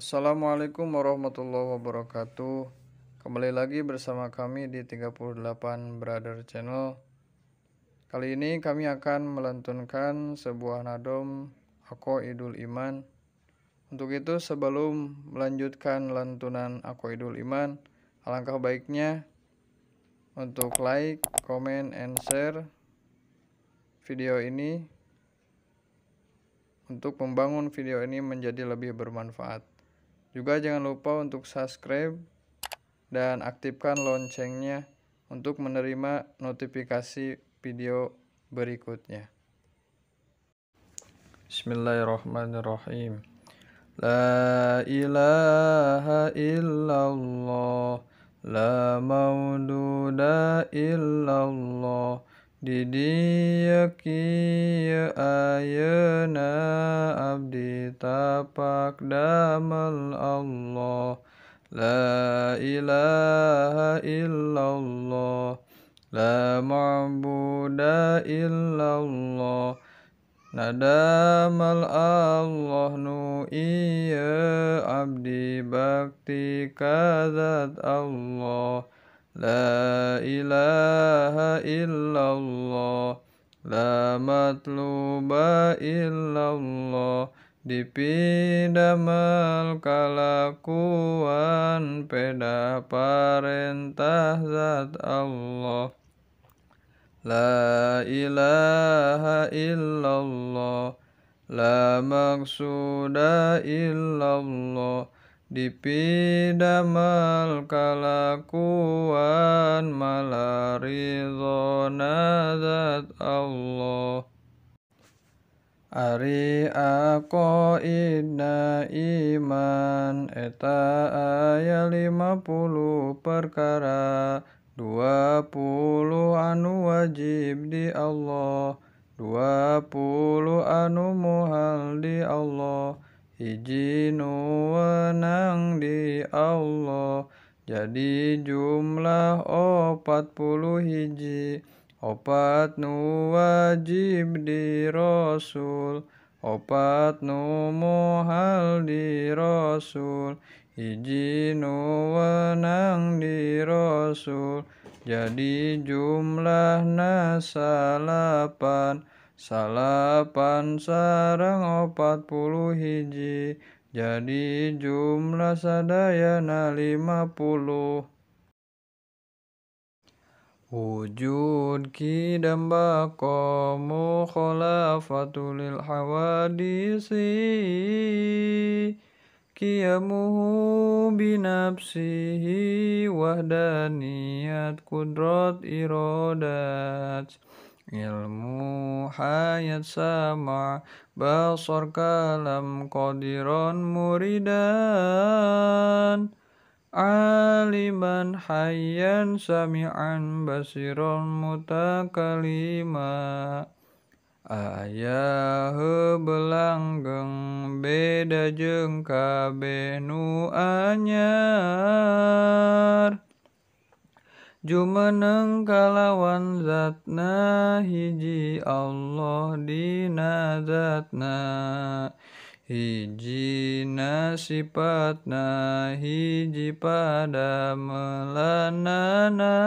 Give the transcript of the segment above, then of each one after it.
Assalamualaikum warahmatullahi wabarakatuh. Kembali lagi bersama kami di 38 Brother Channel. Kali ini kami akan melantunkan sebuah nadom Aqoidul Iman. Untuk itu, sebelum melanjutkan lantunan Aqoidul Iman, alangkah baiknya untuk like, comment, and share video ini untuk membangun video ini menjadi lebih bermanfaat. Juga jangan lupa untuk subscribe dan aktifkan loncengnya untuk menerima notifikasi video berikutnya. Bismillahirrahmanirrahim. La ilaha illallah, la maududa illallah. Di dieu kieu ayeuna abdi tapak damel Allah. La ilaha illallah, la ma'buda illallah. Nadamal Allah nu ieu abdi bakti ka zat Allah. La ilaha illallah, la matluba illallah. Dipidamel kalakuan peda parentah zat Allah. La ilaha illallah, la maqsuda illallah. Dipidamel kalakuan malaridhona zat Allah. Ari aqoidna iman eta aya 50 perkara, 20 anu wajib di Allah, 20 anu muhal di Allah, hiji nu wenang di Allah. Jadi jumlah 40 hiji. 4 nu wajib di Rasul, 4 nu muhal di Rasul, hiji nu wenang di Rasul. Jadi jumlahna 9, 9 sareng 40 hiji. Jadi jumlah sadayana 50. Wujud kidam baqa mukhalafatu lil hawadisi, qiyamuhu binafsihi wahdaniyat kudrat iradat, ilmu hayat sama basar kalam qadiran muridan, aliman hayyan sami'an basiran mutakalima. Aya belanggeng beda jeung kabeh nu anyar, jumeneng kalawan zatna hiji Allah dina zatna, hijina sipatna hiji pada melanana,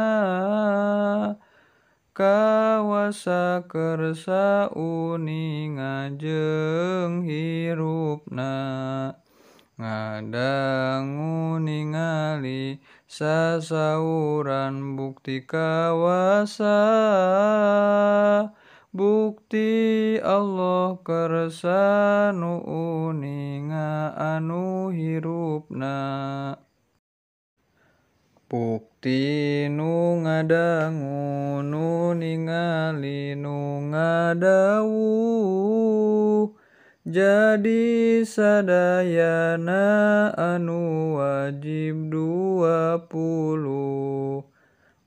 kawasa kersa uninga jeung hirupna, ngadangu ningali sasauran bukti kawasa, bukti Allah kersa nu uninga anu hirupna. Bukti nu ngadangu nu ningali nu ngadawuh, jadi sadayana anu wajib 20.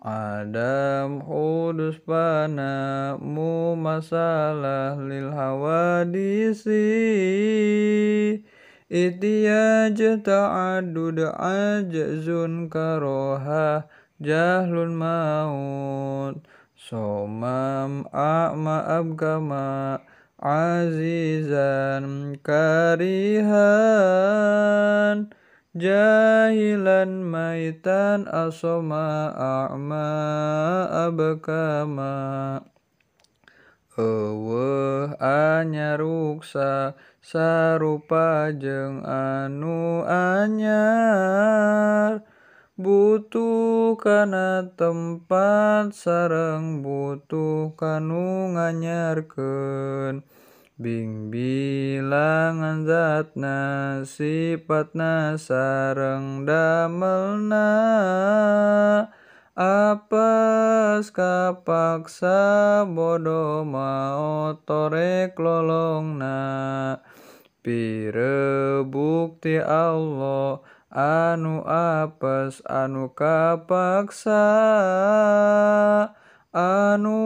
Adam hudus pana mu masalah lil hawadisi, ihtiyaj ta'addud ajzun karoha jahlun maut, somam a'ma abkama Azizan karihan jahilan maitan asoma a'ma abkama. Eueuh anyaruksa sarupa jeung anu anyar, butuh kana tempat sareng butuh kanu nganyarkeun. Bingbilangan zatna sipatna sareng damelna, apes kapaksa bodoh maot torek lolongna. Pire bukti Allah anu apes anu kapaksa, anu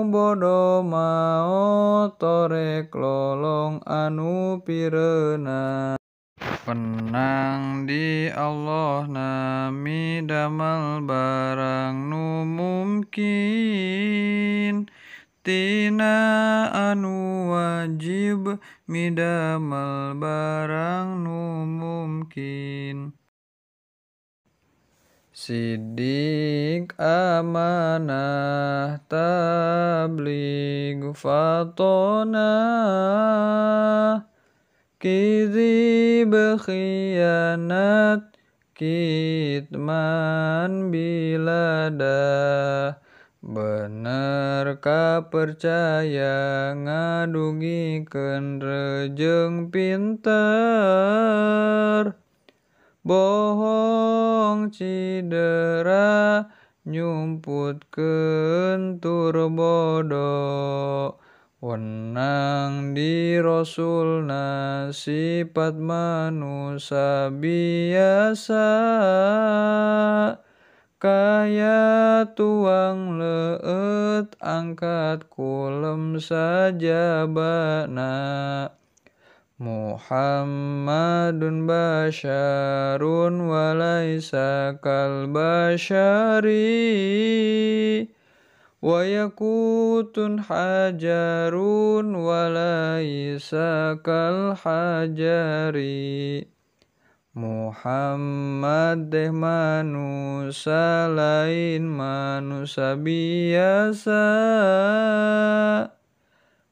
bodoh maot torek lolong anu pireuna. Wenang di Allah nami damel barang nu mungkin, tina anu wajib midamel barang nu mungkin. Sidik amanah tabligh fatonah, kizib khianat kitman biladah. Bener kapercaya ngadugikeun rejeng pinter, bohong cidera nyumputkeun tur bodoh. Wenang di Rasulna sifat manusia biasa, kaya tuang leueut angkat kulem sajabana. Muhammadun basyarun walaisa kal basyari, wa yakutun hajarun walaisa kal hajari. Muhammad teh manusia lain manusia biasa,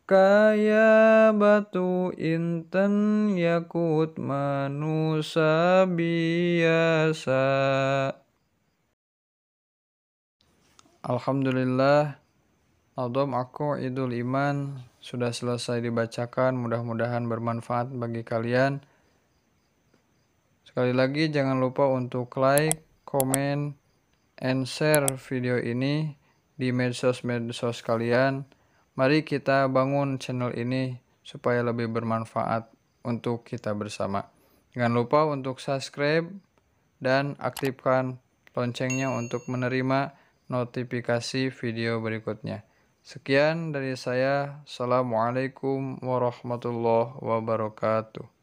kaya batu inten yakut manusia biasa. Alhamdulillah, Nadhom Aqaidul Iman sudah selesai dibacakan. Mudah-mudahan bermanfaat bagi kalian. Sekali lagi jangan lupa untuk like, comment, and share video ini di medsos-medsos kalian. Mari kita bangun channel ini supaya lebih bermanfaat untuk kita bersama. Jangan lupa untuk subscribe dan aktifkan loncengnya untuk menerima notifikasi video berikutnya. Sekian dari saya. Assalamualaikum warahmatullahi wabarakatuh.